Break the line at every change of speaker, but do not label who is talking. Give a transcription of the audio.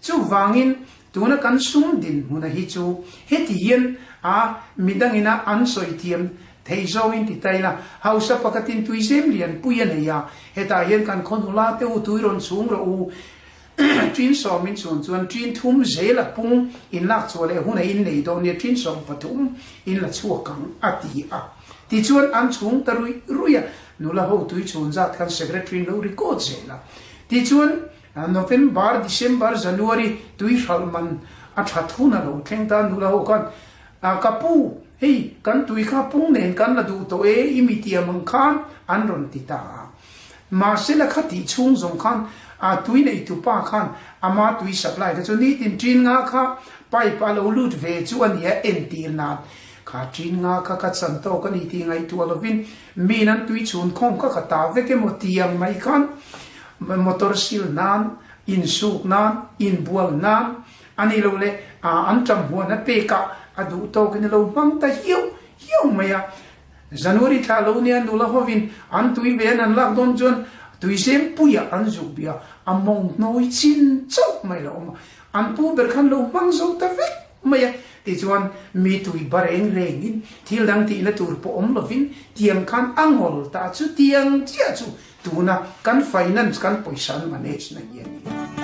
Chuvangin tuna kan sum dinhmuna hi chu heti hian a midangina an sawi thiam thei zawngin ti ta ila, hausa pakhatin tuizem lianpui a nei a, hetah hian kan khaw nula te u tui rawn chhung rawh u, Ṭin sawmin chhun chuan ṭin thum zel a pung in lak chhuah leh hun a innei dawn nia ṭin 13 in la chhuak ang a ti a. Tichuan an chhung ta ruih ruih a, nula ho tui chhun zat khan secretary in lo record zel a. Tichuan November, December, January tui hralh man a ṭhat hun a lo thleng ta nula ho khan ka pu hei kan tui kha pung nen kan la duh tawh e i mi tiam ang khan an rawn ti ta a. Mahsela kha tih chhung zawng khan a tui neitu pa khan ama tui supply kha chu nitin ṭin nga kha pipe a lo lut ve chu a nia entir nan kha ṭin nga kha ka chan tawk a ni tih ngaihtuah lovin min an tui chhun khawm kha ka ta vek emaw ti ang mai khan motor sil nan, insuk nan, inbual nan a ni lo le an ṭam huan a pek ah a duh tawkin a lo hmang ta hiau hiau mai a. January thla lo nia nula hovin an tui ve an han lak dawn chuan tuizem puiah an zuk bia a mawng hnawi chin chauh mai lo awm a, an pu ber khan lo hmang zo ta vek mai a, tichuan mi tui ba reng rengin thil dang tihna tur pawh awm lovin tiang khan a ngawl ta chu tiang chiah chu tuna kan finance kan pawisa an manage na hi a ni.